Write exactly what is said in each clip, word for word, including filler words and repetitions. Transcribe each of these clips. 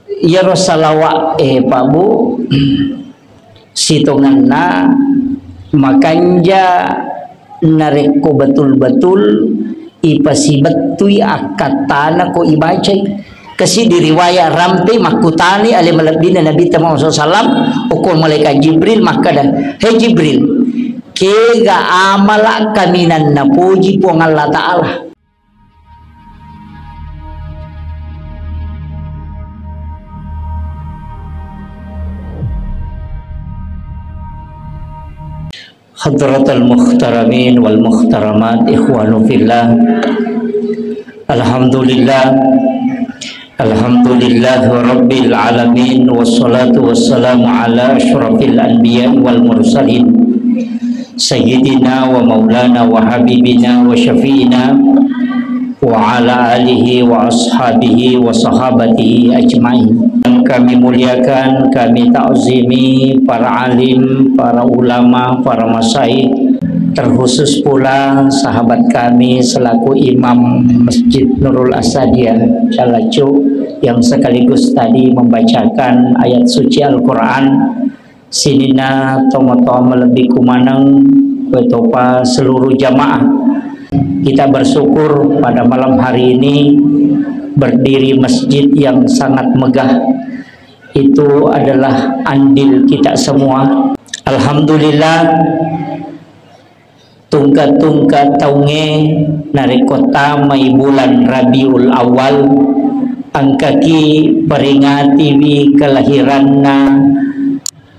Iyaro salawa'e, Pak Bu, sitongenna makanja narekko betul-betul ipasibettui akkattana ko ibacai. Kasi di riwayat rampe makkutani ale malebbina Nabitta Muhammad sallallahu alaihi wasallam, okko malaikat Jibril makkada, "He Jibril, kega amala kaminang napoji Puang Allah Ta'ala?" Hadratal muhtaramin wal muhtaramat, ikhwanu fillah. Alhamdulillah. Alhamdulillah rabbil alamin, wassalatu wassalamu ala asyrafil anbiya wal mursalin, sayyidina wa maulana wa habibina wa syafi'ina wa ala alihi wa ashabihi wa sahabatihi ajmain. Yang kami muliakan, kami takzimi para alim, para ulama, para masyayikh, terkhusus pula sahabat kami selaku imam Masjid Nurul Asadiyah Calacu yang sekaligus tadi membacakan ayat suci Al-Quran. Sininna tomatoa malebbiku maneng, koe topa seluruh jamaah. Kita bersyukur pada malam hari ini berdiri masjid yang sangat megah. Itu adalah andil kita semua. Alhamdulillah, tungka-tungka taungnge narekko tamai bulan Rabiul Awal, engkaki peringatiwi kelahiranna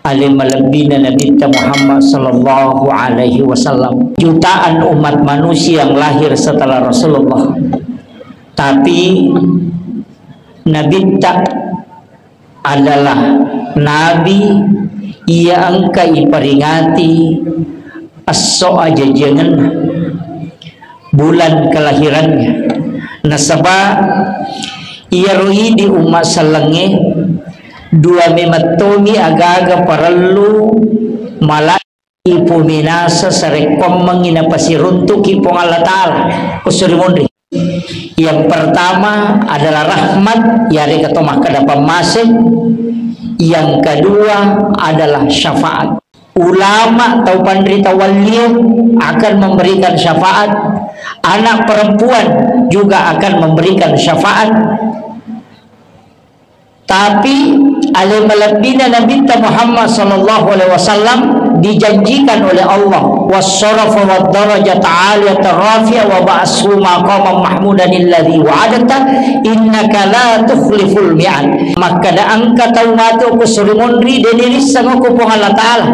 ale malebbina Nabitta Muhammad sallallahu alaihi wasallam. Jutaan umat manusia yang lahir setelah Rasulullah. Tapi Nabitta adalah nabi iya engka iperingati esso ajajiangenna, bulan kelahirannya. Nasaba iyaro idi umma sellengnge, dua memettomi agaga parellu mala ipuminasa sarekkoammengngi napasiruntuki Puang Allah Ta'ala, ussuri munri. Yang pertama adalah rahmat, yarega to makkeda pammase. Yang kedua adalah syafaat. Ulama, tau panrita wallie akan memberikan syafaat. Anak perempuan juga akan memberikan syafaat. Tapi ale malebbina Nabitta Muhammad sallallahu alaihi wasallam dijanjikan oleh Allah, "Wassarafa wad darajata aliyata rafi'a wa ba'ashu maqaman mahmudan alladzi wa'adta innaka la tukhliful mi'ad." Makkeda engka tau matu ko suri monri, de nirisseng ko Puang Allah Ta'ala.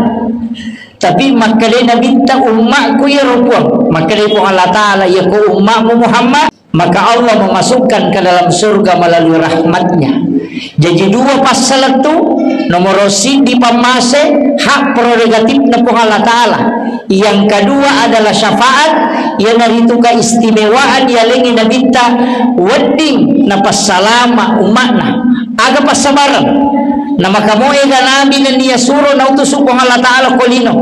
Tapi makkeda Nabitta, "Ummakku iyaro Puang." Makkeda Puang Allah Ta'ala, "Iya ko ummakmu Muhammad." Maka Allah memasukkan ke dalam surga melalui rahmatnya. Jadi dua passalettu, nomor siddi pammase, hak prerogatifna Puang Allah Ta'ala. Yang kedua adalah syafaat, iyanaritu keistimewaan yalengngi Nabitta wedding napassalama umma'na. Aga passabareng? Namakamoega nabi nennia suro nautusu Puang Allah Ta'ala ko lino.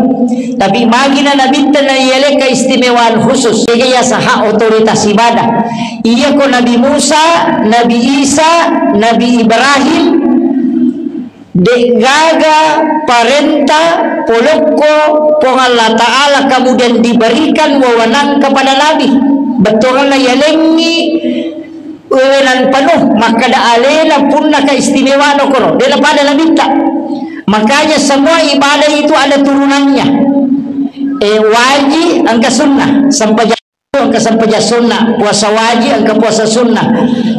Tapi magina Nabitta naiyaleng keistimewaan khusus. Ega yaseng hak otoritas ibadah. Iyako Nabi Musa, Nabi Isa, Nabi Ibrahim, de'gaga parenta polokko Puang Allah Ta'ala kemudian diberikan wewenang kepada Nabi. Bettuanna yalengngi wewenang penuh, makkeda alena punna keistimewaan okoro, de napada Nabitta. Makanya semua ibadah itu ada turunannya. Eh, wajib engka sunnah, sempajang engka sempajang sunnah, puasa wajib engka puasa sunnah,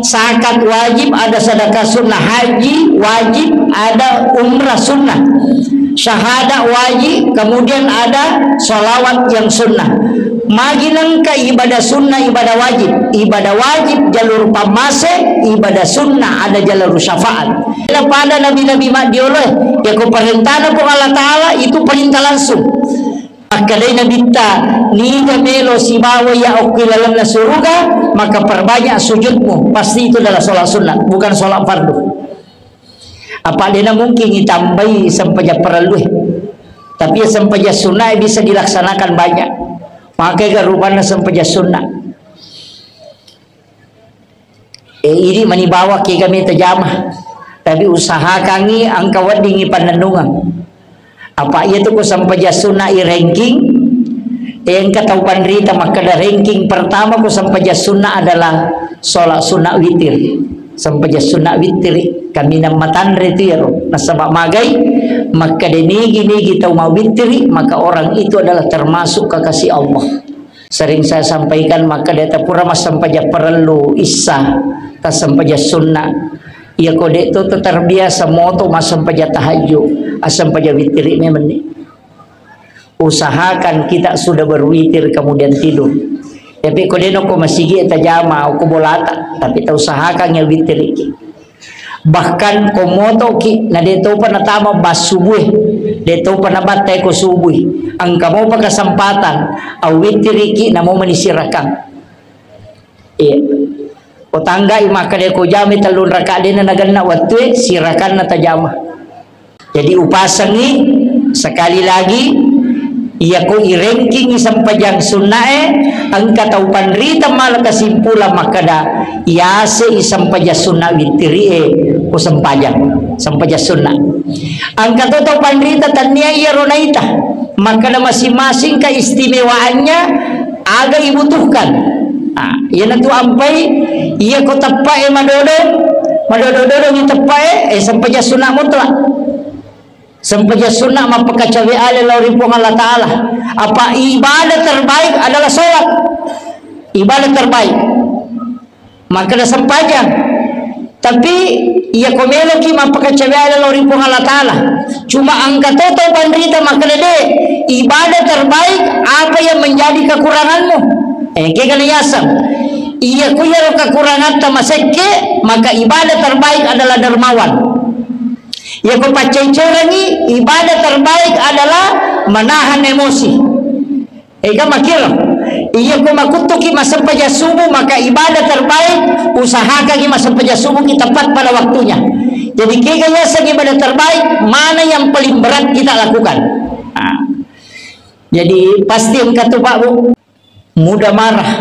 zakat wajib, ada sedekah sunnah, haji wajib, ada umrah sunnah, syahadat wajib, kemudian ada salawat yang sunnah. Magi nengka ibadah sunnah, ibadah wajib. Ibadah wajib jalur pammase, ibadah sunnah ada jalur syafaat. Pada nabi-nabi maddioloe, yako perintahna Puang Allah Ta'ala itu perintah langsung. Makkedai Nabitta, niga melo sibawa iya okki lalenna suruga, maka perbanyak sujudmu. Pasti itu adalah sholat sunnah, bukan sholat fardu. Apa dena mungkin itambai sempajang parellue. Tapi ya sempajang sunnah bisa dilaksanakan banyak. Maka ga rupanna sempajang sunnah. Eh, idi mani bawa kega meta jama. Tapi usahakangngi engka weddingngi pannennungeng. Apa iya tu ko sempajang sunna i ranking, eh, engka tau panrita makkeda ranking pertama ko sempajang sunna adalah sholat sunna witir. Sempajang sunna witir, kaminang matanre tu iyaro. Nasaba magai, makkeda nigi-nigi tau mawitiri, maka orang itu adalah termasuk kekasih Allah. Sering saya sampaikan, makkeda tapura massempajang parellu issa, tassempajang sunna. Iya ko de' to terbiasa moto massempajang tahajud, assempajang witiri memenni. Usahakan kita sudah berwitir kemudian tidur. Tapi ko de' no ko masigi tajama ko bolata, tapi ta usahakan ya witiri. Bahkan ko motoki, na de' topa natama bas subuh, de' topa nabattai ko subuh. Engka mopa kesempatan, awitiriki namo mani sirakang. Iya. Ko tanggai makkeda ko jami tellung raka' de' na nagenna wettue, sirakanna tajama. Jadi upasengngi sekali lagi, iya ko i ranking sempajang sunnae, engka tau panrita mala kesimpulan makkeda, iyase i sempajang sunna witiri e, ko sempajang, sempajang sunna. Engka to tau panrita tania iyaro naita, makkeda masing-masing keistimewaannya aga ibutuhkan. Nah, iyanatu ampai, iya ko teppae madodong, madodo-dodong i teppae, eh, sempajang sunna mutlak. Sempajang sunna mappakacawe ale lao ri Puang Allah Ta'ala. Apa ibadah terbaik adalah sholat. Ibadah terbaik. Makkeda sempajang. Tapi iya ko meloki mappakacawe ale lao ri Puang Allah Ta'ala. Cuma engka to tau panrita makkeda de, ibadah terbaik apa yang menjadi kekuranganmu. Eh, kegana yaseng. Iya ko iyaro kekurangatta masekke, maka ibadah terbaik adalah dermawan. Iya ko paccai-cairangngi, ibadah terbaik adalah menahan emosi. Ega makkiro. Iya ko makuttuki massempajang subuh, maka ibadah terbaik usahakangngi massempajang subuh kita tepat pada waktunya. Jadi kega yaseng ibadah terbaik, mana yang paling berat kita lakukan? Nah. Jadi pasti engka tu Pak Bu, mudah marah.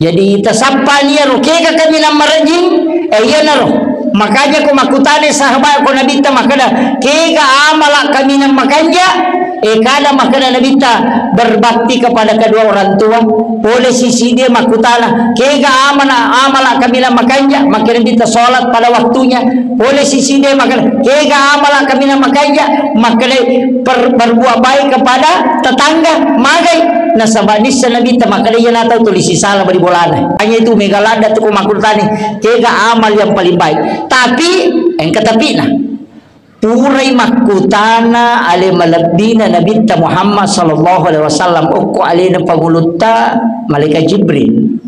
Jadi tasappani iyaro kega kaminang marejing, eh, iyanaro. Makanya ko makkutana sahabat ko Nabitta makkeda, kega amala kaminang makanja, eh, kada makkeda Nabitta, berbakti kepada kedua orang tua, pole sisi dia makkutana, kega amala, amala kaminang makanja, makkeda Nabitta sholat pada waktunya, pole sisi dia makkeda, kega amala kaminang makanja, makkeda per-, berbuat baik kepada tetangga, magai. Nasaba nissa Nabitta makkeda, iya natau tuli sisala bari bolana. Hanya itu mega ladda tu ko makkutani, kega amal yang paling baik. Tapi, engka tapina. Purai makkutana ale malebbina Nabitta Muhammad sallallahu alaihi wasallam, okko alena pangulutta malaikat Jibril.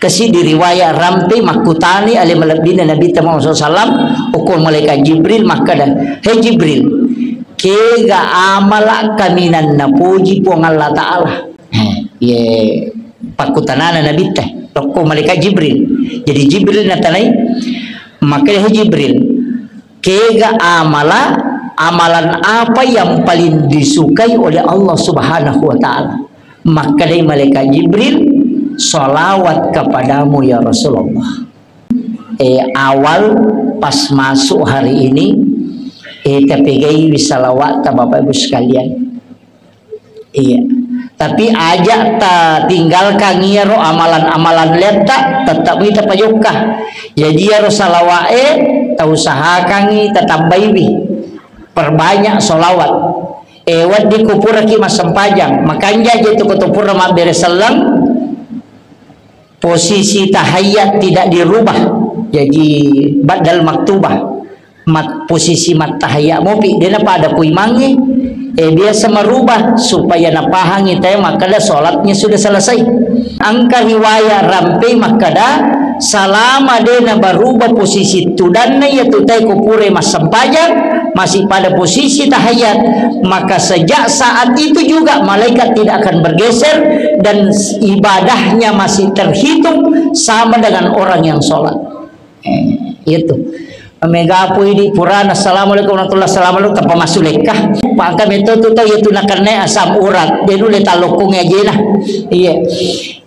Kasi di riwayat rampe makkutani ale malebbina Nabitta Muhammad sallallahu alaihi wasallam, okko malaikat Jibril makkeda, "He Jibril, kega amala kaminang napoji Puang Allah Ta'ala?" He, ye pakkutanana Nabitta, okko malaikat Jibril. Jadi Jibril natanai, makkeda, "He Jibril, kega amala, amalan apa yang paling disukai oleh Allah Subhanahu wa Ta'ala?" Makkedai malaikat Jibril, "Salawat kepadamu ya Rasulullah." Eh, awal pas masuk hari ini, eh, tapegaiwi salawatta Bapak Ibu sekalian. Iya. Tapi aja ta tinggalkan iyaro amalan-amalan letta, tetap kita pajokka. Jadi iyaro salawa'e ta usahakangi tatambaiwi. Perbanyak salawat. Eh, wedding ko puraki massempajang, makanja je tu ko to pura mabbere selleng, posisi tahiyat tidak dirubah. Jadi badal maktubah. Mat-, posisi mattahiyat mopi, dena pada kuimangngi. Eh, biasa merubah supaya napahangi te makkeda salatnya sudah selesai. Engka riwayat rampe makkeda, salama de nabarubah posisi tudanna, yaitu tae ko pura massempajang, masih pada posisi tahiyat, maka sejak saat itu juga malaikat tidak akan bergeser dan ibadahnya masih terhitung sama dengan orang yang sholat. Eh, itu. Mega pui di purana, "Assalamualaikum warahmatullahi wabarakatuh," tappa massulekka. Pangka metto tu tau, yaitu nakenna asam urat. De nulle tallokkong ajena. Iya.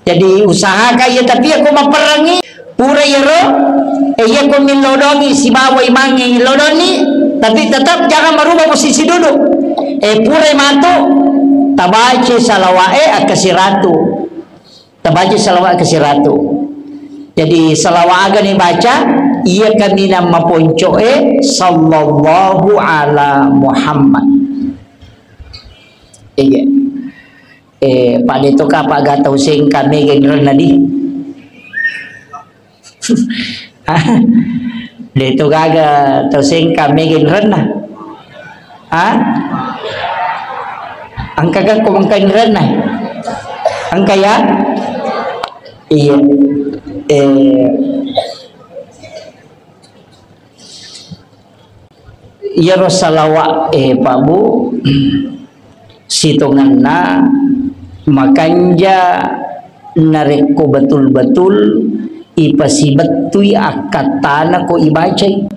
Jadi usahakan iya, tapi iya ko mapperangi, pura iyaro, eh, iya ko lodongi sibawa imangnge lodonni, tapi tetap jangan merubah posisi duduk. Eh, purai matu, tabaca salawa'e akkasiratu. Tabaca salawat ke siratu. Jadi, salawat aga ni baca, iya kaminang maponco'e, sallallahu ala Muhammad. Iya. Eh, pada itu kapa gak tahu sing kami genren nadi. De' to gaga tau sengka mega inrenna. Ha? Engka ga ko engka inrenna? Engka ya? Iya. Eh, iyaro salawat, eh, Pak Bu, sitongenna makanja narekko betul-betul ipasibettui akkattana ko ibacai.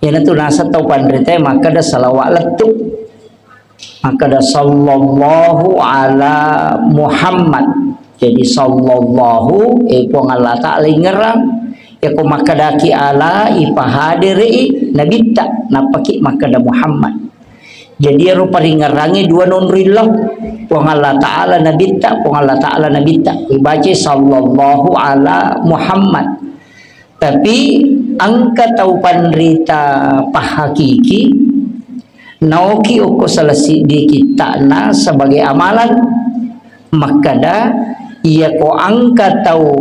Iyanatu naseng tau panritae makkeda salawat lettu. Makkeda, "Sallallahu ala Muhammad." Jadi, sallallahu, eh, Puang Allah Ta'ala ingerang. Yako makkedaki ala, ipahadere'i nabitta, nappaki makkeda Muhammad. Jadi, ero paringerrangnge dua nonroi lao. Puang Allah Ta'ala nabitta, Puang Allah Ta'ala nabitta. Ibaca, "Sallallahu ala Muhammad." Tapi, engka tau panrita pahakiki, naoki okko salah siddi kitta'na sebagai amalan, makkeda, iyako engka tau,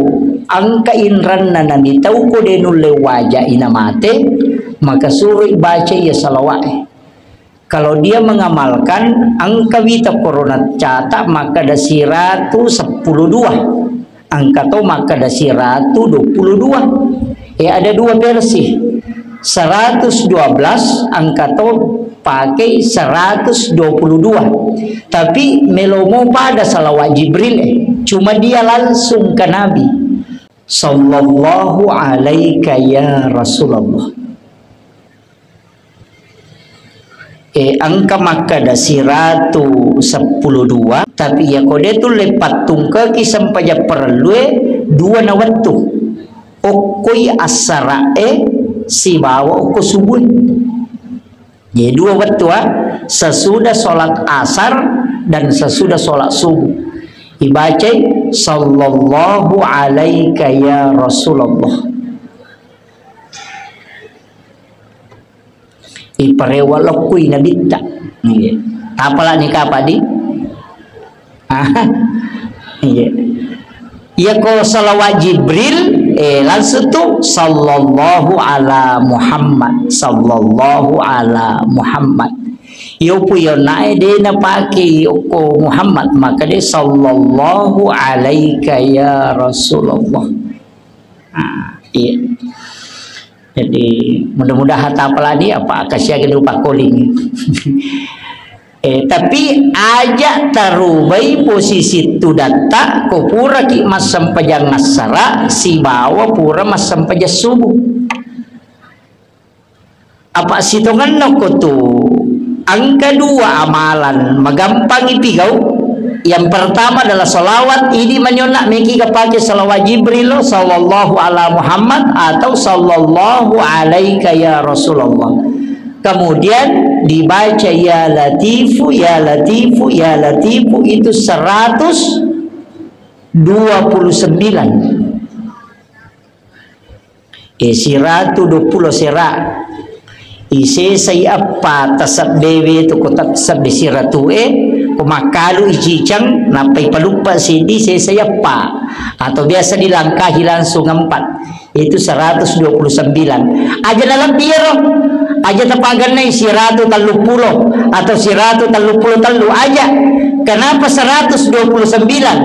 engka inranna nami tau ko de nulle waja ina mate, maka suroi baca iya salawa'e. Kalau dia mengamalkan, engka wita korona catat makkeda siratu seppulo dua. Engka to makkeda siratu dua puluh dua. Eh, ada dua versi. Seratus dua belas, engka to pakai seratus dua puluh dua. Tapi melomo pada salawat Jibril, eh. Cuma dia langsung ke Nabi. Sallallahu alaika ya Rasulullah. Eh, engka makkeda siratu seppulo dua, tapi iyako de tulle pattungkeki sempajang parellue, dua na wettu. Okkoi assara'e sibawa okko subue. Jadi dua wettu, ah, sesudah sholat asar dan sesudah sholat subuh. Ibacai, "Sallallahu alaika ya Rasulullah." Iparewa lokkui nabitta. Iya. Tapalani kapa di? Ah, iya. Iyako salawat Jibril, eh, langsung tu, "Sallallahu ala Muhammad, sallallahu ala Muhammad." Iyo pu iyo nae de napake okko Muhammad, maka de, "Sallallahu alaika ya Rasulullah." Ah, iya. Jadi, mudah-mudahan tapalani apa akasiaga dupa calling. Eh, tapi aja tarubai posisi tudatta ko puraki massempajang assara sibawa pura massempajang subuh. Apa sitongenna ko tu engka dua amalan magampangi pigau. Yang pertama adalah salawat, idi manyonna meki kapake salawat Jibril, sallallahu ala Muhammad atau sallallahu alaika ya Rasulullah. Kemudian dibaca ya Latifu, ya Latifu, ya Latifu itu seratus dua puluh sembilan. Eh, siratu dua puluh sera. Isesai eppa tasebbewe tu ko tasebbe siratu e, ko makkalu iciceng, nappai paluppa sidi sesai eppa. Atau biasa dilangkahi langsung empat. Itu seratus dua puluh sembilan. Aja na lebbi ero. Aja tapagennai siratu telluppulo atau siratu telluppulo tellu aja. Kenapa seratus dua puluh sembilan?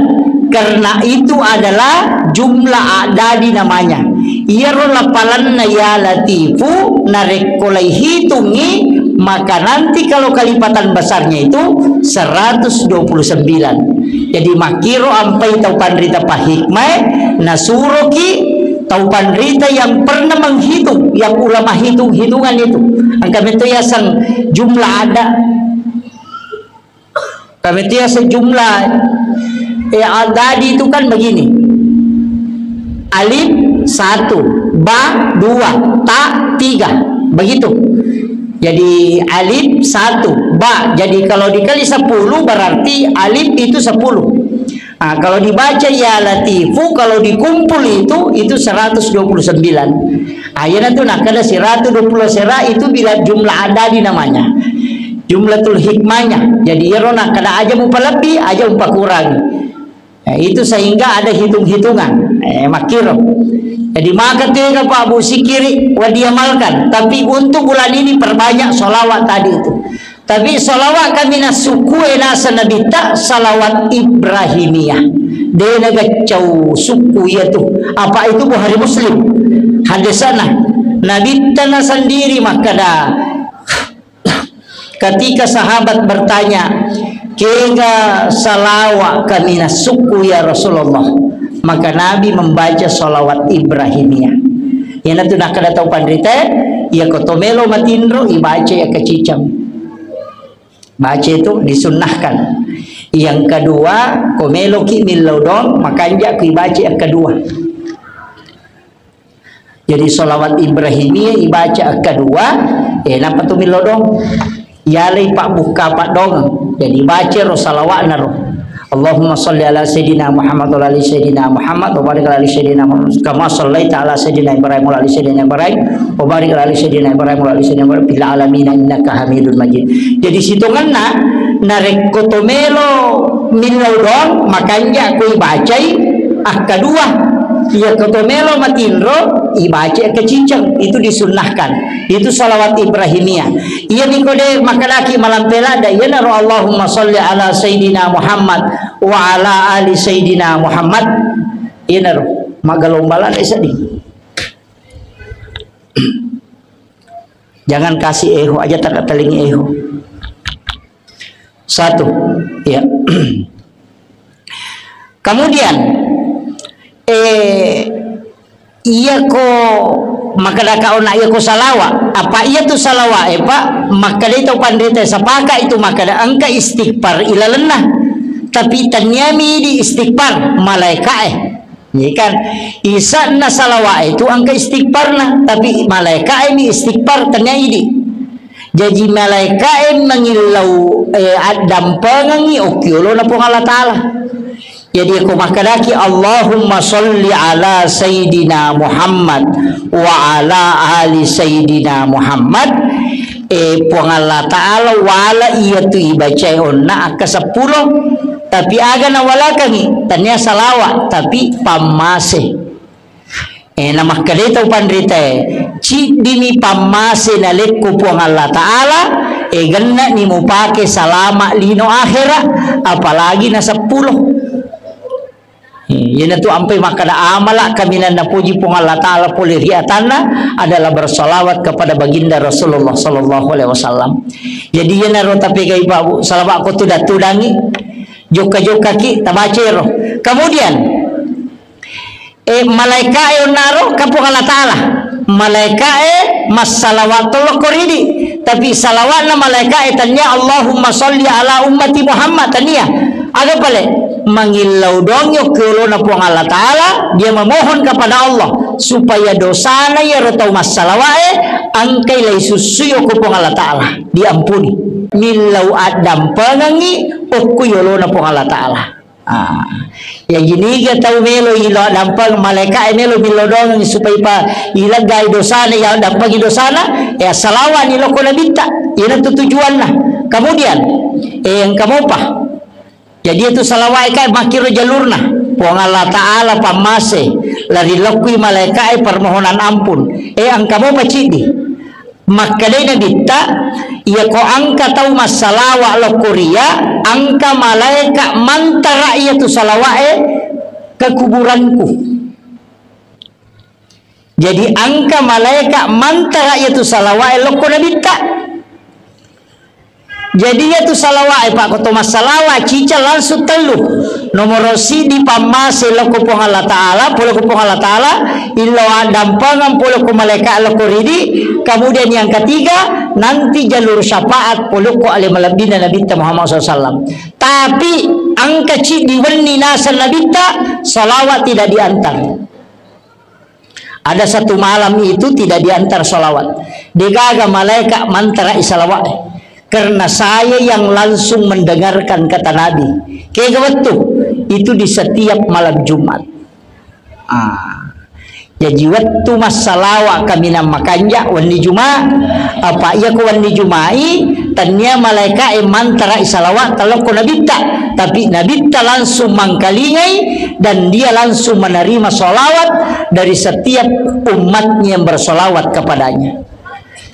Karena itu adalah jumlah adadi namanya. Iyaro lapalanna ya Latifu narekko laihitungi, maka nanti kalau kalipatan besarnya itu seratus dua puluh sembilan. Jadi makkiro ampai tau panrita pahikmae, nasuroki tau panrita yang pernah menghitung, yang ulama hitung-hitungan itu. Engka metto yaseng jumlah ada. Kami itu ya sejumlah, eh, adadi itu kan begini. Alif satu, Ba dua, ta tiga. Begitu. Jadi alif satu, ba. Jadi kalau dikali sepuluh berarti alif itu sepuluh. Ah, kalau dibaca ya Latifu, kalau dikumpul itu, itu seratus dua puluh sembilan. Ah, iyana tu nakkeda seratus dua puluh sera itu bila jumlah adadi namanya. Jumlatul hikmahnya. Jadi iyaro nakkeda aja mupalebbi, aja mupakurangi. Eh, itu sehingga ada hitung-hitungan. Eh, makkiro. Jadi maka tega Pak Bu sikiri wa diamalkan. Tapi untuk bulan ini perbanyak sholawat tadi itu. Tapi sholawat kaminang suku e naseng Nabitta salawat Ibrahimiyah. De nagaccau suku iya tu. Apa itu Bukhari Muslim. Hadisana. Nabitta na sendiri makkeda Ketika sahabat bertanya, "Kega salawa kaminang suku ya Rasulullah?" Maka Nabi membaca salawat Ibrahimiyah. Iyanatu nakkeda tau panrita, iya ko to melo matinro, ibaca iya kaciceng. Baca itu disunnahkan. Yang kedua, ko meloki millau dong, makanja ku ibaca yang kedua. Jadi sholawat Ibrahimiyah ibaca kedua, eh, napa tu millau dong? Yalai pabbukka paddongeng. Jadi baca ro salawatna ro. Allahumma salli ala Sayyidina Muhammad wa ala ali Sayyidina Muhammad wa barik ala ali Sayyidina Muhammad kama sallaita ala Sayyidina Ibrahim wa ala ali Sayyidina Ibrahim wa barik ala ali Sayyidina Ibrahim wa ala ali Sayyidina Ibrahim fil alamin innaka Hamidun Majid. Jadi sitongenna narekko to melo millau dong makanja ko ibacai akkadua. Iya ko to melo matinro, ibaca kaciceng, itu disunnahkan. Itu salawat Ibrahimiyah. Iya mi ko de makkedaki malampe ladda, iyanaro Allahumma salli ala Sayyidina Muhammad wa ala ali Sayyidina Muhammad. Iyanaro magalombala de seddi. Jangan kasih eho aja, tak telingi eho. Satu, ya. Kemudian, eh, iya ko makkedaka ona iya ko salawa. Apa iya tu salawa, eh, Pak? Makkedai tau panrita, sapaka itu makkeda engka istighfar ilalenna. Tapi taniami di istighfar, malaika, eh. Iya kan? Isanna salawa itu engka istighfarna, tapi malaika ini istighfar tania idi. Jaji malaika e mangillau, eh, addampengengi okkiolona Puang Allah Ta'ala. Jadi ko makkedaki Allahumma salli ala Sayyidina Muhammad wa ala ali Sayyidina Muhammad, eh, Puang Allah Ta'ala wala iya tu ibacai onna akka seppulo. Tapi aga nawalakangi, tania salawa, tapi pammase. Eh, namakkedai tau panritae, ciddimi pammase nalekko Puang Allah Ta'ala, eh, genna'ni mupake salama lino akhera, apalagi na seppulo. Eh, iyanatu ampai makkeda amala kaminang napuji Puang Allah Ta'ala pole ri atanna adalah bersalawat kepada baginda Rasulullah sallallahu alaihi wasallam. Jadi iyanaro tapegai Pak Bu, salawat ko tudang-tudangi, jokka-jokkaki, tabacero. Kemudian, eh, malaika e onnaro ka Puang Allah Ta'ala. Malaika e massalawat tollo koridi. Tapi salawatna malaika e tania Allahumma salli ala ummati Muhammad tania. Aga pale? Mangillau doang yokkiolona Puang Allah Ta'ala, dia memohon kepada Allah supaya dosana iyaro tau massalawa e engkai lai sussui okko Puang Allah Ta'ala, diampuni. Millau addampengengi okko yolona Puang Allah Ta'ala. Ah, ya giniga tau melo ilo dampeng malaika e melo millau doang supaya pa ileggai dosana, ya dampengi dosana, ya salawani lokko nabitta. Iyanatu tujuanna. Kemudian, eh, engka mopa. Jadi itu salawat e makkiro jalurna. Puang Allah Ta'ala pammase, lari lokkui malaika e permohonan ampun. Eh, engka mopa ciddi. Makkedai Nabitta, iya ko engka tau massalawa lokko ria, engka malaika mantara iya tu salawa e ke kuburanku. Jadi engka malaika mantara iya tu salawa e lokko Nabitta. Jadi iya tu salawa e, Pak, ko to massalawa cica langsung tellu. Nomoro siddi pammase lokko Puang Allah Ta'ala, pole ko Puang Allah Ta'ala, illau addampengeng pole ko malaika lokko ridi, kemudian yang ketiga, nanti jalur syafaat pole ko ale malebbina Nabitta Muhammad sallallahu alaihi wasallam. Tapi engka ciddi wenni naseng Nabitta, salawat tidak diantar. Ada satu malam itu tidak diantar salawat. Degaga malaika mantara i salawat. Karena saya yang langsung mendengarkan kata Nabi. Kega wettu? Itu di setiap malam Jumat. Ah. Jaji wettu massalawa kaminang makanja wenni Juma, apa iya ko wenni Jumai, tania malaika e mantara i salawat talokko nabitta, tapi nabitta langsung mangkalingai dan dia langsung menerima salawat dari setiap umatnya yang bersalawat kepadanya.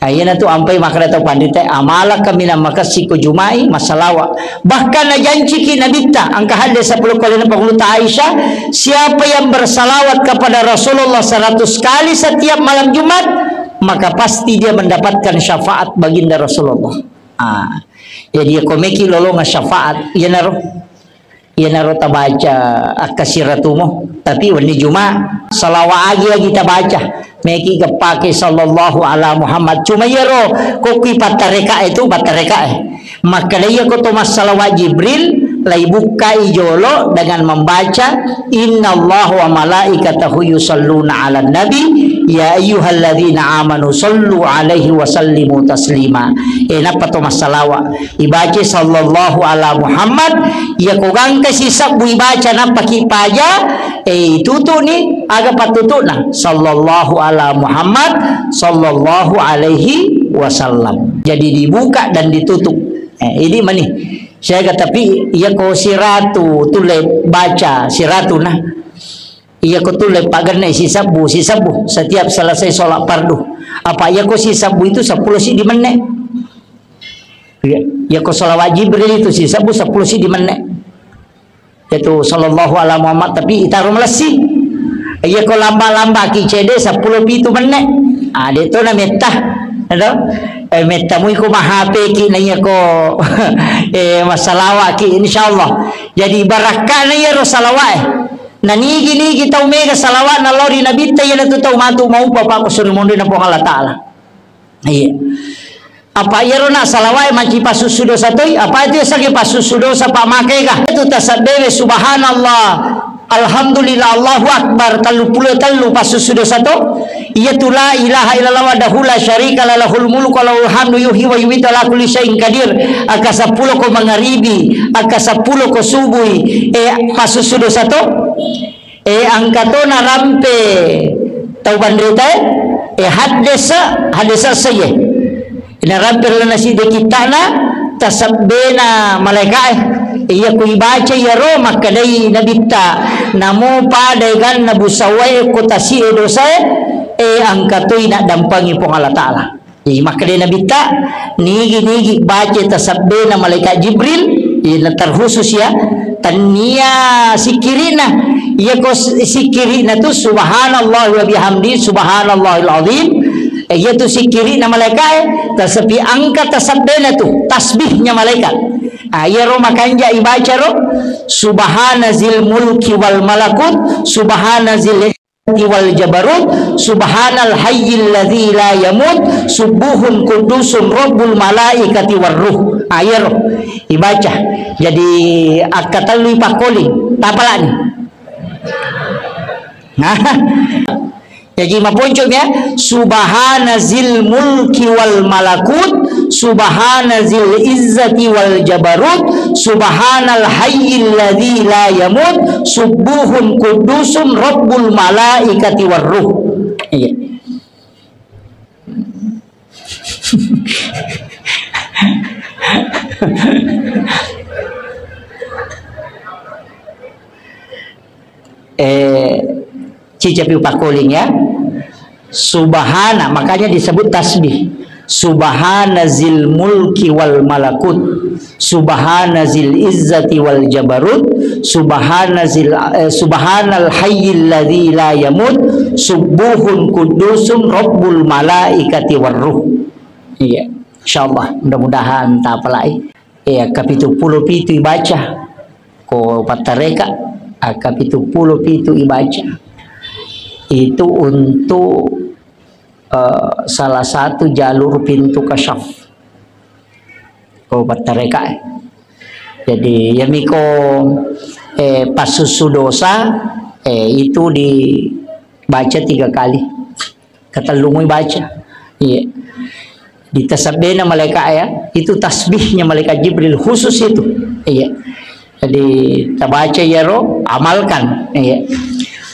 Nah, iyanatu ampai makkeda tau panrita, amala kaminang makessing ko Jumai, massalawa. Bahkan najanciki nabitta, engka hadis sepuluh kali na panguluta Aisyah, siapa yang bersalawat kepada Rasulullah seratus kali setiap malam Jumat, maka pasti dia mendapatkan syafaat baginda Rasulullah. Ah, jadi ko meki lolonga syafaat, iyanaro. Iyanaro tabaca akkasiratumo, tapi wenni Juma, salawa agi-agi tabaca. Meki gepake sallallahu ala Muhammad. Cuma iyaro, ko kui pattareka e tu, pattareka e. Makkeda iya ko to massalawa Jibril, lai bukkai jolo dengan membaca, "Innallaha wa malaikatahu yusalluna ala nabi, ya ayyuhalladzina amanu sallu alaihi wa sallimu taslima." E, nappa to massalawa. Ibaca sallallahu ala Muhammad, iya ko gangka sisebbu ibaca nappaki paja, e, itutu'ni, aga pattutu'na? Sallallahu ala Muhammad, sallallahu alaihi wasallam. Jadi dibuka dan ditutup. E, ini mani. Siaga tapi iya ko siratu tulle baca siratu nah. Iya ko tulle pagenne sisebbu, sisebbu setiap selesai sholat fardu. Apa iya ko sisebbu itu sepuluh siddi menne. Iya, iya ko salawat Jibril itu sisebbu sepuluh siddi menne. Itu sallallahu ala Muhammad, tapi itaro malessi. Iya ko lamba-lambaki cede sepuluh pitu menne. Ah, de to na metta. Ado? Eh, metta mui ko mahape ki na iya ko, eh, massalawa ki, insyaallah. Jadi barakkana iya ro salawat e. Na nigi-nigi tau mega salawat na lao ri nabitta, iya na tu tau matu maupa pa ko suri mondoi na Puang Allah Ta'ala. Iya. Apa iyaro na salawat e manci pasussu dosa toi? Apa itu sage pasussu dosa pa makega? Itu tasabbewe subhanallah, alhamdulillah, Allahu akbar, tellu pulo tellu pasussu dosa to? Iya tu la ilaha illallah wahdahu la syarika lah, lahul mulku wa lahul hamdu yuhyi wa yumitu ala kulli syai'in qadir. Akka seppulo ko mangaribi, akka seppulo ko subui, eh, pasussu dosa to? E, engka to narampe tau panrita e, e, haddesa, haddesa seye. Narampe ri ladde kittana tasabbena malaika e. Iya ku ibaca iyaro makkedai nabitta, namo pada eganna busawae ko tasi e dosae, e, engka toi naddampangi Puang Allah Ta'ala. Jadi, makkedai Nabitta, nigi-nigi baca tasabbena malaikat Jibril, iya, na terkhusus ya, tania sikkirina. Iya ko s-, sikkirina tu subhanallah wa bihamdi, subhanallahil azim. Eh, iya tu sikkirina malaikat, eh, tasapi angka tasabbena tu, tasbihnya malaikat. Ah, iya ro makanja ibaca ro, subhana zil mulki wal malakut, subhana zil wal jabarut, subhanal hayyil ladzi la yamut, subbuhun quddusun rabbul malaikati war ruh. Ah, iyaro ibaca. Jadi, akkatellui pakkoling, tapalani. Nah. Jadi, maponcok ya, subhana zil mulki wal malakut, subhana zil izzati wal jabarut, subhanal hayyil ladzi la yamut, subbuhun quddusun rabbul malaikati war ruh. Iya. Eh, cicapi upakkoling ya. Subhana, makanya disebut tasbih. Subhana zil mulki wal malakut. Subhana zil izzati wal jabarut. Subhana zil, eh, subhanal hayyil ladzi la yamut. Subbuhun quddusun rabbul malaikati war ruh. Iya, insyaallah, mudah-mudahan tapalai. Eh, akka pitu pulo pitu ibaca. Ko pattareka, akka pitu pulo pitu ibaca. Itu untuk, eh, salah satu jalur pintu kasyaf. Ko pattareka, eh. Jadi, yamiko, eh, passussu dosa, eh, itu dibaca tiga kali. Katellu mui baca. Iya. Di tasabbena malaika ya, itu tasbihnya malaikat Jibril khusus itu. Iya. Jadi tabaca iyaro, amalkan. Iya.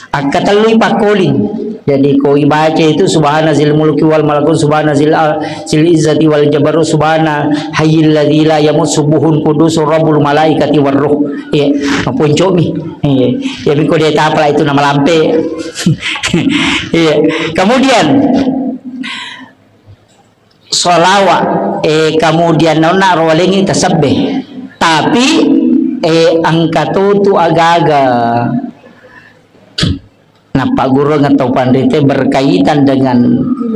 Akkatellui pakkoling. Jadi ko ibaca itu subhana zil mulki wal malakut, subhana zil, zil izzati wal jabarut, subhana hayyil ladzi la yamut, subuhun qudusur rabbul malaikati war ruh. Iya, maponcomi. Iya. Jadi ko dia tapala itu nama lampe. Iya. Kemudian sholawat, eh, kemudian nonna rolengi tasabbe. Tapi, eh, engka totu agaga. Nappagurung atau panrite berkaitan dengan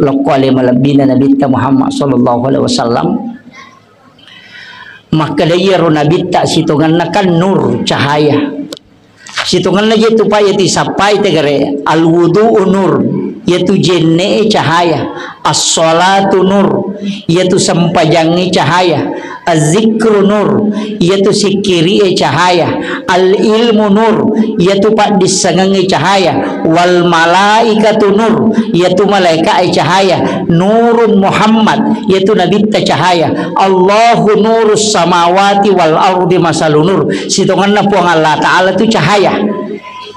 lokko ale malebbina Nabitta Muhammad sallallahu alaihi wasallam. Makkeda iyaro Nabitta sitongenna kan nur, cahaya. Sitongenna je tu pa yati sappai tegare, al wudu'u nur, yatu jenne cahaya, as-salatu nur, yatu sempajangi cahaya, az-zikru nur, yatu sikkiri cahaya, al ilmu nur, yatu paddissengengi cahaya, wal malaikatu nur, yatu malaika cahaya, nurun Muhammad, yatu nabitta cahaya, Allahu nurus samawati wal ardi masalu nur. Sitongenna Puang Allah Ta'ala tu cahaya.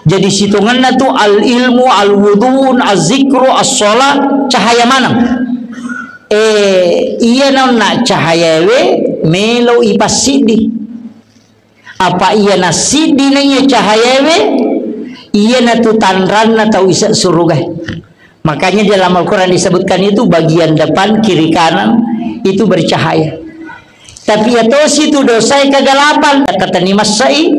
Jadi sitongenna tu al ilmu, al wuduun, az zikru, as sholat, cahaya maneng. Eh, iya naonna cahayawe melo ipassiddi. Apa iya nassiddi na iya cahayawe, iya natu tanranna tau ise suruga. Makanya di dalam Al-Quran disebutkan itu bagian depan, kiri, kanan itu bercahaya. Tapi ya tosi tu dosa kegelapan, kata ni masai,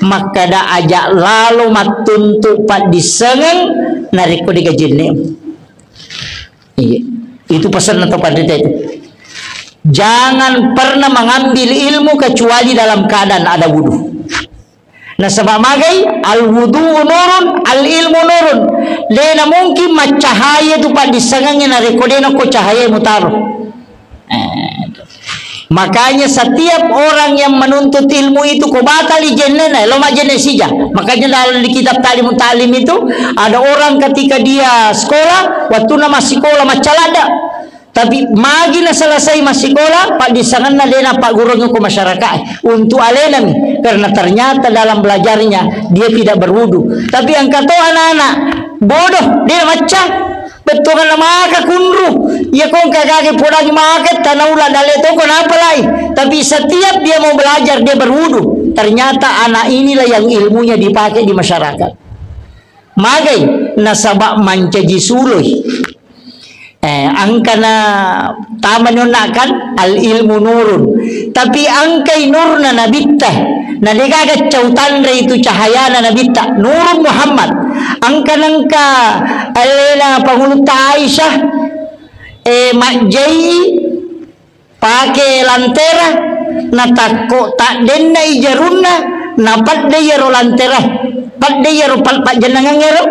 makkada aja lalo mattuntu paddissengeng narekko digajinne. Iya. Itu pesan atau pandita itu. Jangan pernah mengambil ilmu kecuali dalam keadaan ada wudhu. Nasaba magai, al wudu nurun, al ilmu nurun. Dena mungkin maccahaya tu paddissengengnge narekko dena ko cahaya mutaro. Eh, makanya setiap orang yang menuntut ilmu itu ko batali jennena, lo majenne sija. Makanya dalam di kitab Ta'limut Ta'lim itu ada orang ketika dia sekolah, waktu na masih sekolah maccalada. Tapi magi na selesai massikola, paddissengenna de napaggurungngi ko masyarakat untuk alenami, karena ternyata dalam belajarnya dia tidak berwudu. Tapi engka to anak-anak bodoh, de macca, bettuanna maka kunru, iya ko engka gage podangi maka tanaula dale toko napalai. Tapi setiap dia mau belajar, dia berwudu. Ternyata anak inilah yang ilmunya dipakai di masyarakat. Magai nasaba mancaji suloi. Eh, angkana tamani onna kan al ilmu nurun. Tapi angkai nurna nabitta. Na degaga cau tanre itu cahayana nabitta. Nurun Muhammad. Angka nengka alena pangulutta Aisyah, eh, majjai pake lantera, natakko taddennai jarunna, napadde iyaro lantera, padde iyaro pal-, pajjennangeng ero,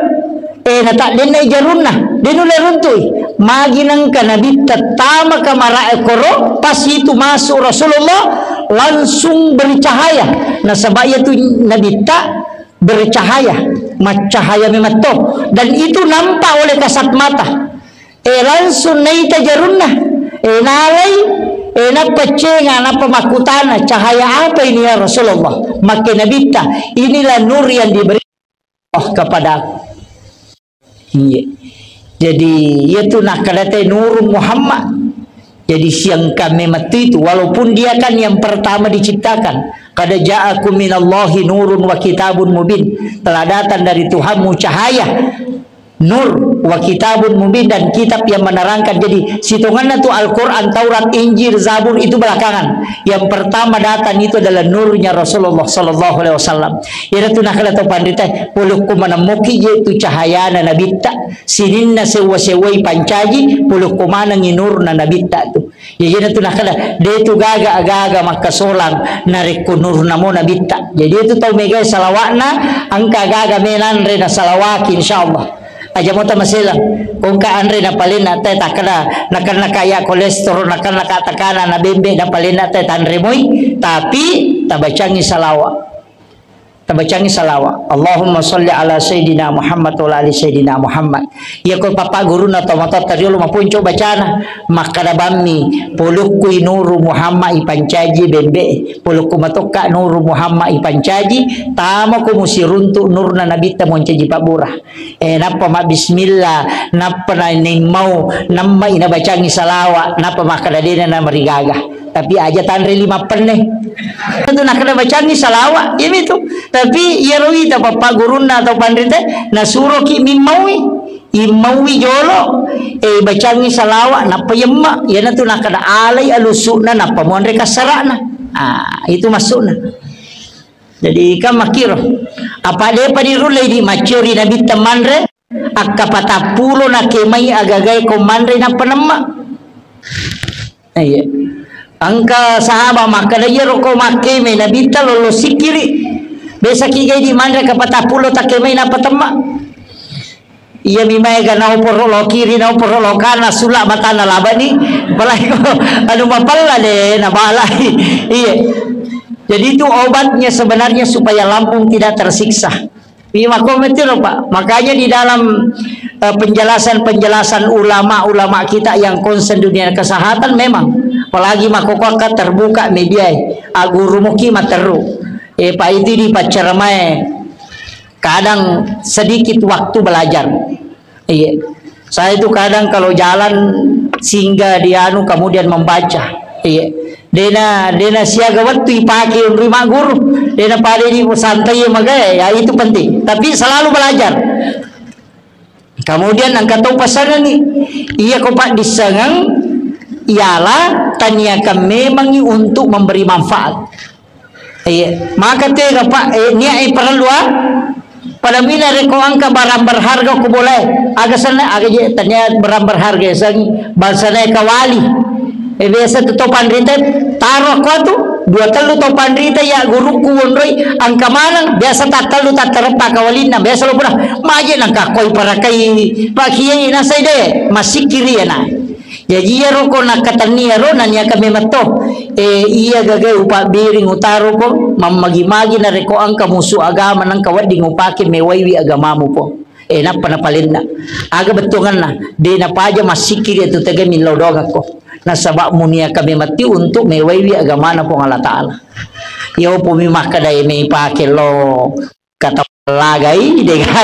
eh, nataddennai jarunna, de nulle runtui. Magi nengka nabitta tama kamarae koro, pas itu masuk Rasulullah, langsung bercahaya. Nasaba iyatu nabitta bercahaya, maccahaya memetto. Dan itu nampak oleh kasat mata. Eh, langsung naita jarunna. Eh, nalai, eh, nappa cenga, nappa makkutana, "Cahaya apa ini, ya Rasulullah?" Makke nabitta, "Inilah nur yang diberi Allah kepadaku." Iya. Jadi, iyatu nakkadate nurun Muhammad. Jadi, siangka memettu itu, walaupun dia kan yang pertama diciptakan. "Qad ja'akum minallahi nurun wa kitabun mubin." Telah datang dari Tuhanmu cahaya. Nur wa kitabun mubin, dan kitab yang menerangkan. Jadi, sitonganna tu Al-Quran, Taurat, Injil, Zabur itu belakangan. Yang pertama datang itu adalah nurnya Rasulullah sallallahu alaihi wasallam. Iyana tu nakala tau panrita, polokko manemmoki je tu cahayana nabitta, sininna sewwa-sewwai pancaji, polokko manengi nurna nabitta tu. Jadi, iyana tu nakkeda, de tu gaga aga-aga makkasolang narekko nurna mo nabitta. Jadi, itu tau megai salawatna, angka aga-aga menanre na salawaki, insyaallah. Aja mota maselang. Kongka anre na palenna te takkeda, nakenna kaya kolesterol, nakenna ka tekanan, na bembe na palenna te tanre moi, tapi tabacangi salawat. Tabacangi salawa. Allahumma shalli ala Sayyidina Muhammad wa ala ali Sayyidina Muhammad. Iya ko papa guruna to matotta riolo mapunco bacana. Makkada bammi, polokkui Nuru Muhammad ipancaji bembe. Polokku matokka Nuru Muhammad ipancaji, tama ko musiruntu nurna nabitta moncaji pabura. Eh, nappa mabbismillah, nappa na-, naimmau, namma ina bacangi salawa, nappa makkada dena na marigaga. Tapi aja tanre lima penne. Itu nakkada bacangi salawa, iya mitu. Tapi iyaro wita papa gurunna atau panrite, nasuroki mimmaui. Immaui jolo, eh, bacangi salawa, nappa yemma. Iyanatu nakkada alai alusukna, nappa monre kassarana. Ah, itu maksudna. Jadi, kan makkiro. Apa depa dirullei di maccori nabitta manre, akka patappulo na kemai agagae ko manre nappa nemma. Iya. Engka sahaba makkada, "Iyaro ko makkemai nabitta lollo sikkiri. Besaki gai di manre ka patappulo takkemai nappa temma." Iya mi maega naoporo lo kiri, naoporo lo kana, sula matana labani. Apalagi ko anu mapella de nabalai. Iya. Jadi itu obatnya sebenarnya supaya lambung tidak tersiksa. Iya, makko metiro, Pak. Makanya di dalam, eh, penjelasan-penjelasan ulama-ulama kita yang konsen dunia kesehatan memang, apalagi makko ko akka terbuka media, aguru muki materu. Eh, Pak, itu di paccaramae kadang sedikit waktu belajar. Iya. Saya itu kadang kalau jalan singgah di anu kemudian membaca. Iya. Dena, dena siaga wettu ipake unrui magguru. Dena pada di santai magae, ya itu penting. Tapi selalu belajar. Kemudian engka tau pasangangi. Iya ko paddissengeng, ialah taniakan memangi untuk memberi manfaat. Iya, maka tega, Pak, eh, niat, eh, parellu, ah. Pada mina reko engka barang berharga ko bolae. Aga senna, aga je, tania barang berharga, sang bangsana kawali. Eh, biasa tu topan rita, taro ko tu, dua tellu topan rita ya guruku wonroi, engka maneng, biasa tattellu tattareppa kawalinna, biasa lo pura, maje nangka koi parakai, Pak Kiai nasai de, masikiri ya na. Jaji iyaro ko nakkatenni iyaro naniaka memetto. Eh, iya gagai upabbiring utaro ko, mammagi-magi narekko engka musu agama nengka wedding upake mewaiwi agamamu ko. Eh, nappa napalenna. Aga bettuanganna, de napaja massikkiri tu tege millau doangakko. Nasaba muniaka mematti untuk mewaiwi agamana Puang Allah Ta'ala. Iya upumi makkada e mei pake lo kata lagai, dega,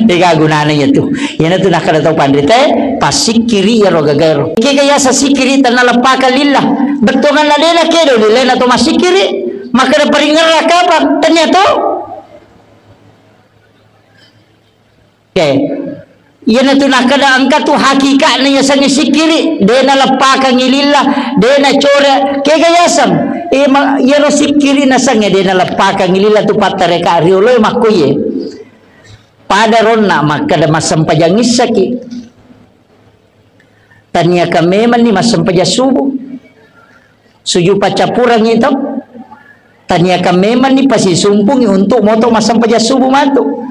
dega gunana iya tu. Iyana tu nakkada tau panrita, passikkiri iyaro gagaero. Kega yasa sikkiri tanna leppakang lillah. Bettuanganna dena kedo lillah na to massikkiri. Makkada paringerra kapang, tania to. Oke. Iyana tu nakkada engka tu hakikatna yasengnge sikkiri, de naleppakangngi lillah, de nacore, kega yaseng? E, ma-, iyaro sikkiri nasengnge de naleppakangngi lillah tu pattareka rioloe makkoye. Pada ronna makkada massempajang issaki. Taniakan memanni massempajang subuh. Sujud paccappurengngi to. Taniakan memanni pasisumpungngi untuk moto massempajang subuh matu.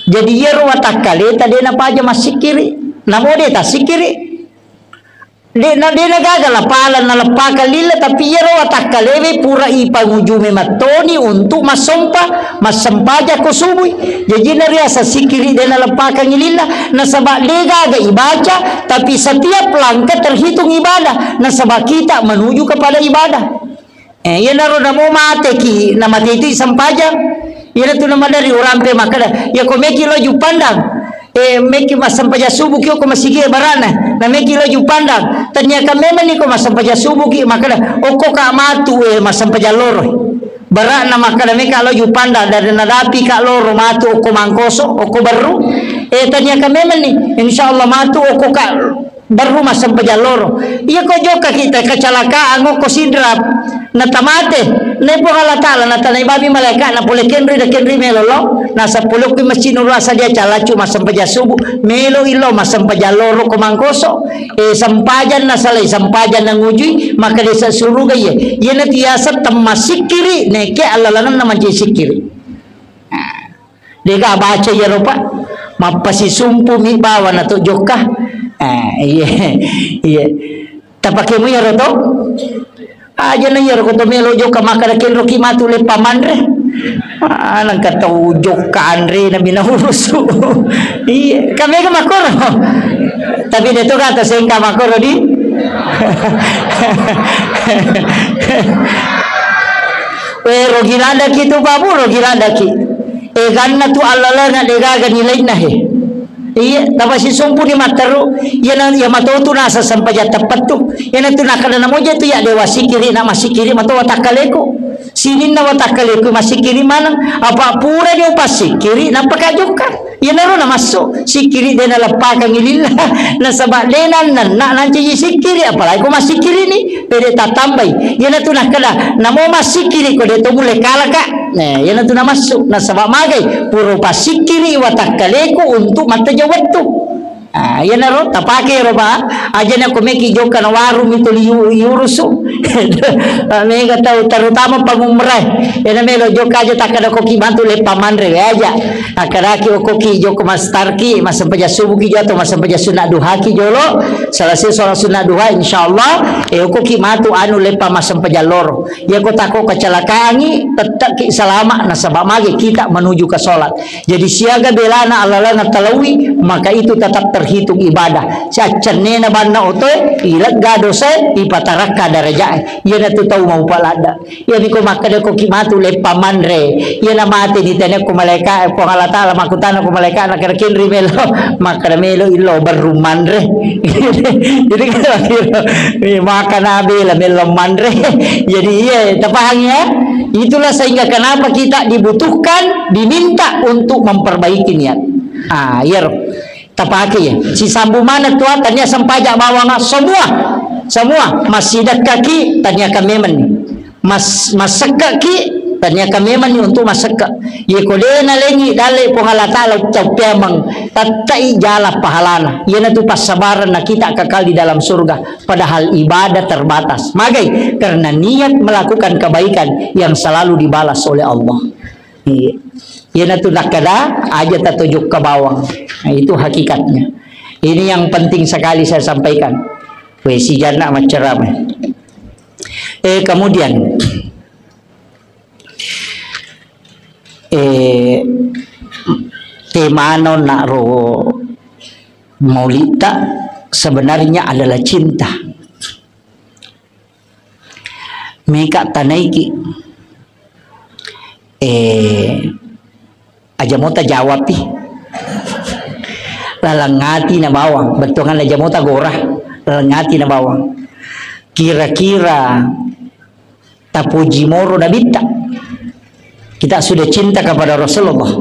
Jadi iyaro watakkaleta de napaja massikkiri. Namo de tassikkiri. De na, de nagaga lapala naleppakang lillah, tapi iyaro watakkalewe pura ipangujumi mattoni untuk massompa, massempajang ko subui. Jaji nariasa sikkiri de naleppakangngi lillah, nasaba de gaga ibaca, tapi setiap langkah terhitung ibadah, nasaba kita menuju kepada ibadah. Eh, iyanaro namo mateki, namate itu sempajang. Iyanatu namadari urampe makkada, ya ko meki lo Juppandang. Eh, meki massempajang subuh ki ko masigi barana. Na meki lo Juppandang. Taniakan memanni ko massempajang subuh ki makkada, okko ka matu, eh, massempajang loro. Barana makkada meka lo Juppandang, dari nadapi ka loro matu okko Mangkoso, okko Berru. Eh, taniakan memanni, insyaallah matu okko ka Berru massempajang loro. Iya ko jokka kita kecelakaan okko Sidrap, natamate. Nai Puang Allah Ta'ala natanai babi malaika na pole kenri da kenri melo lo. Nasa pole okko Masjid Nurul Asad dia calacu massempajang subuh. Melo ilo massempajang loro ko Mangkoso. Eh, sempajang nasalai, sempajang nangujui, maka desa suruga iya. Iya na tiasa temma sikkiri, neke allalangan na manci sikkiri. Nah. Dega baca iyaro, Pak. Mappasisumpu mi bawa na to jokka. Eh, iya. Iya. Tapake mu iyaro to? Aja na iyaro ko to melo jokka makkada kenro ki matu leppa manre. Ah, nengka tau jokka anre na bina urusu. Iya, kami ke makoro. Tapi dia tu kata sengka makoro di. Weh, rogi ladaki tu, Pak Bu, rogi ladaki. Eh, ganna tu Allah lana degaga nilainna he. Iya, tapasisumpu ni matteru. Iyana, iya matotu nasa sempajang teppettu. Iyana tu nakkeda namoja tu ya dewa sikiri na masikiri mato watakkaleku. Sininna watakkaleku masikiri maneng. Apa pura ni upassikiri nappa kajukka. Iyanaro namassu. Sikiri de naleppakang ililla. Nasaba de nannenna nancaji sikiri. Apalagi ko masikiri ni. Pede tatambai. Iyana tu nakkeda. Namo masikiri ko de to mulai kalaka. Nah, iyana tu namassu. Nasaba magai. Pura upassikiri watakkaleku untuk matteja wettu. Ah, iyanaro tapake ro, Pak. Aja na ko meki jokka na warung itu liu-, iurusu. Mega tau terutama pangumrah. Iyana melo jokka aja takkeda koki bantu leppa manre we aja. Akkadaki okoki jokka mastarki, massempajang subuki jolo atau massempajang sunna duhaki jolo. Selesai sholat sunna duha, insyaallah, eh, okoki matu anu leppa massempajang loro. Iya ko tako kecelakaangi, tetap ki salama nasaba magi kita menuju ke sholat. Jadi siaga belana alalana talawi, maka itu tetap terhitung ibadah. Siaccennena banna otoe, ilegga dosae, ipatarakka darajae. Iyana tu tau mau paladda. Iyani ko makkeda ko ki matu leppa manre. Iyana mate ni tene ko malaika, Puang Allah Taala makkutana ko malaika na kira kinri melo. Makkeda melo illo berru manre. Jadi kan makana bela melo manre. Jadi iya, tapahang ya? Itulah sehingga kenapa kita dibutuhkan, diminta untuk memperbaiki niat. Ah, iya. Tapake ya. Sisambu mana tua tania sempaja bawang semua. Semua masih dekat ki tania kamemen. Mas, masakka ki tania kamemen ni untuk masakka. Ye ko de nalengi dalle Puang Allah Taala ucappiamang tattai jala pahalana. Iyana tu passabaran na kita kekal di dalam surga. Padahal ibadah terbatas. Magai? Karena niat melakukan kebaikan yang selalu dibalas oleh Allah. Iya. Iyana tu nakkeda aja tatojokka bawang. Nah, itu hakikatnya. Ini yang penting sekali saya sampaikan. Weh, si Jana macceramah. Eh, kemudian, eh, temano nak ro maulita sebenarnya adalah cinta. Meka tanaiki. Eh, aja mota jawab pi. Laleng ati na bawang. Bettuangan aja mota gora. Laleng ati na bawang. Kira-kira tapuji moro nabitta. Kita sudah cinta kepada Rasulullah.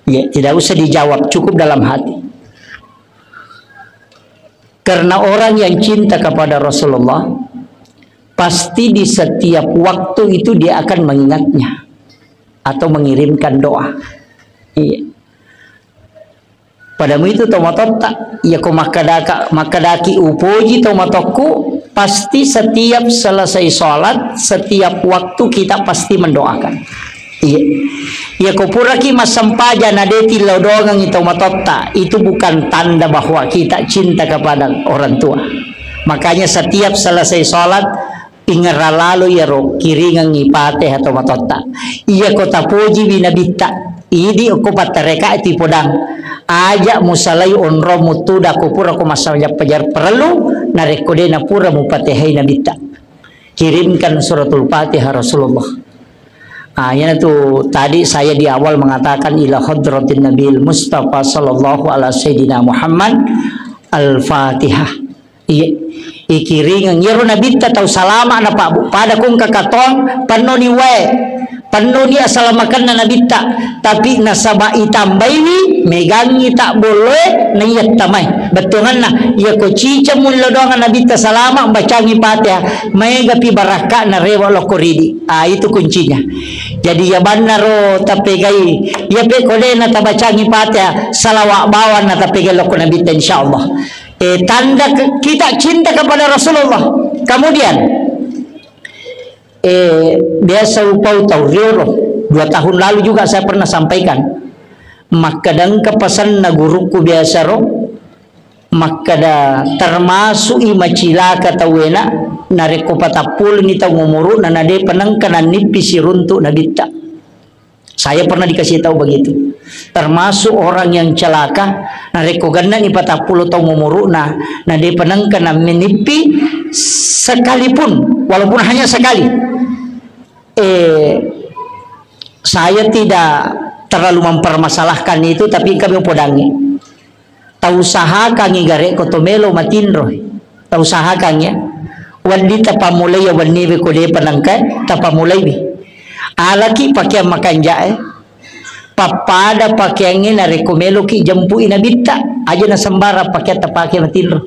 Ya, tidak usah dijawab, cukup dalam hati. Karena orang yang cinta kepada Rasulullah, pasti di setiap waktu itu dia akan mengingatnya atau mengirimkan doa. Iya. Padamu itu tomatotta, iya ko makkadaka, makkadaki upoji tomatokku, pasti setiap selesai sholat, setiap waktu kita pasti mendoakan. Iya. Iya, ko puraki massempajang na de tillau doangengngi tomatotta, itu bukan tanda bahwa kita cinta kepada orang tua. Makanya setiap selesai sholat, ingerra lalo iyaro kiringengngi Fatihah tomatotta. Iya ko tapojiwi nabitta, idi okko pattareka ti podang. Aja musalai onrong mutuda ko pura ko massempajang pajar parellu, narekko de napura mupatihai nabitta. Kirimkan suratul Fatihah Rasulullah. Ah, iyanatu tadi saya di awal mengatakan ila hadratin Nabil Mustafa sallallahu ala sayyidina Muhammad al-Fatihah. Iya, ikiringeng. Iyaro nabitta tau salama na Pak Bu. Pada kong kakatong, pennoni wae. Pennoni asalamakenna nabitta. Tapi nasaba itambaiwi, megangi tak bolloe, na iya tamai. Bettuanganna, iya ko ciceng mullo doang nabitta salama, bacangi Fatihah. Maega pi barakka na rewa lokko ridi. Ah, itu kuncinya. Jadi iya bannaro tapegai, iya pe ko de na tabacangi Fatihah, salawa bawang na tapegai lokko nabitta insyaallah. Eh, tanda ke-, kita cinta kepada Rasulullah. Kemudian, eh, biasa upau tau riolo. Dua tahun lalu juga saya pernah sampaikan. Makkadangka pasanna gurukku biasa ro, Makkeda, termasuk i macilaka tauwena, narekko patappuloni taung umuru'na, na depa nengka nannippi siruntu nabitta. Saya pernah dikasih tahu begitu. Termasuk orang yang celaka, narekko gennani patappulo taung umuru'na, na depa nengka nannippi sekalipun, walaupun hanya sekali. Eh, saya tidak terlalu mempermasalahkan itu, tapi kami podangi. Tausahakangngi garekko to melo matinro. Tausahakangngi, ya. Wedding tapammulai ya wenniwe ko depa nengka tapammulaiwi. Alaki pakeang makanja'e. Pappada pakeangnge narekko meloki jempui nabitta. Aja nasembarang pakeang tapake matinro.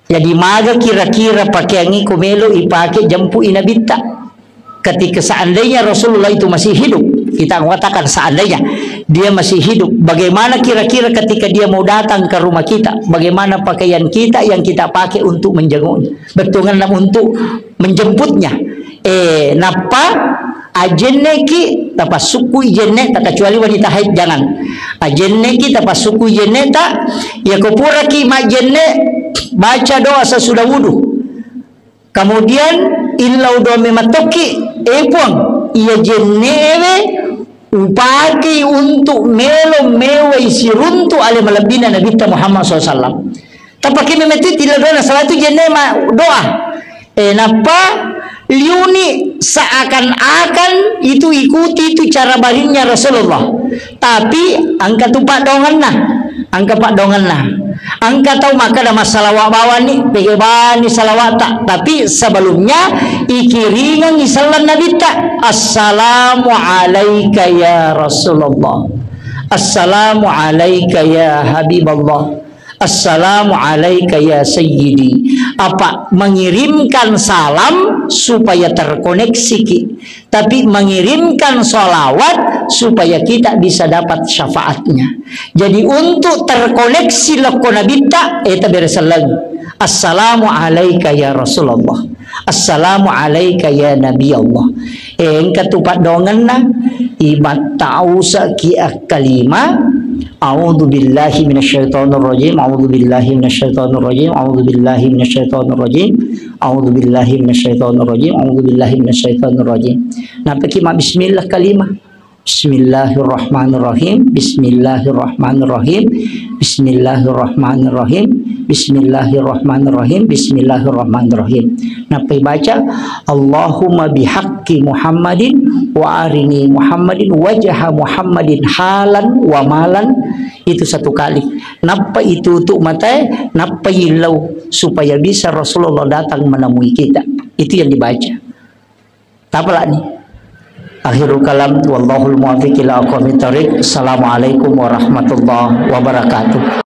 Jadi, maga kira-kira pakeangnge ko melo ipake jempui nabitta? Ketika seandainya Rasulullah itu masih hidup, kita mengatakan seandainya dia masih hidup, bagaimana kira-kira ketika dia mau datang ke rumah kita? Bagaimana pakaian kita yang kita pakai untuk menjenguknya? Bettuanna untuk menjemputnya. Eh, nappa ajenneki, tapassukkui jenne ta, kecuali wanita haid, jangan. Ajenneki, tapassukkui jenne ta, yako puraki majjenne, baca doa sesudah wudu. Kemudian, illau doa mematokki, eh Puang, iya jennewe upakei untuk melo mewai siruntu ale malebbina Nabitta Muhammad sallallahu alaihi wasallam. Tapake memetti tilla doa, salah itu jenne ma doa. Eh, nappa liuni seakan-akan itu ikuti itu cara barinnya Rasulullah. Tapi engka tu paddoangenna, engka paddoangenna. Engka tau makkeda massalawa bawani, pegge bani salawata. Tapi sebelumnya ikiringengi selleng Nabitta. Assalamu alaika ya Rasulullah. Assalamu alaika ya Habiballah. Assalamu alaika ya sayyidi. Apa mengirimkan salam supaya terkoneksiki, tapi mengirimkan salawat supaya kita bisa dapat syafaatnya. Jadi untuk terkoneksi lokko Nabitta, eh, tabere selleng. Assalamu alaika ya Rasulullah. Assalamu alaika ya Nabi Allah. Eh, engka tu paddoangenna, imattausaki akkalima, a'udzu billahi minasyaitonir rajim, a'udzu billahi minasyaitonir rajim, a'udzu billahi minasyaitonir rajim, a'udzu billahi minasyaitonir rajim, a'udzu billahi minasyaitonir rajim. Nappaki ma bismillah kalima. Bismillahirrahmanirrahim, bismillahirrahmanirrahim, bismillahirrahmanirrahim, bismillahirrahmanirrahim, bismillahirrahmanirrahim. Nappai baca, Allahumma bihaqqi Muhammadin wa arini Muhammadin wajha Muhammadin halan wa malan, itu satu kali. Nappa itu tu matae, nappa illau supaya bisa Rasulullah datang menemui kita. Itu yang dibaca. Tapalani. Akhirul kalam, wallahul muwaffiq ila aqwamit thariq. Assalamualaikum warahmatullahi wabarakatuh.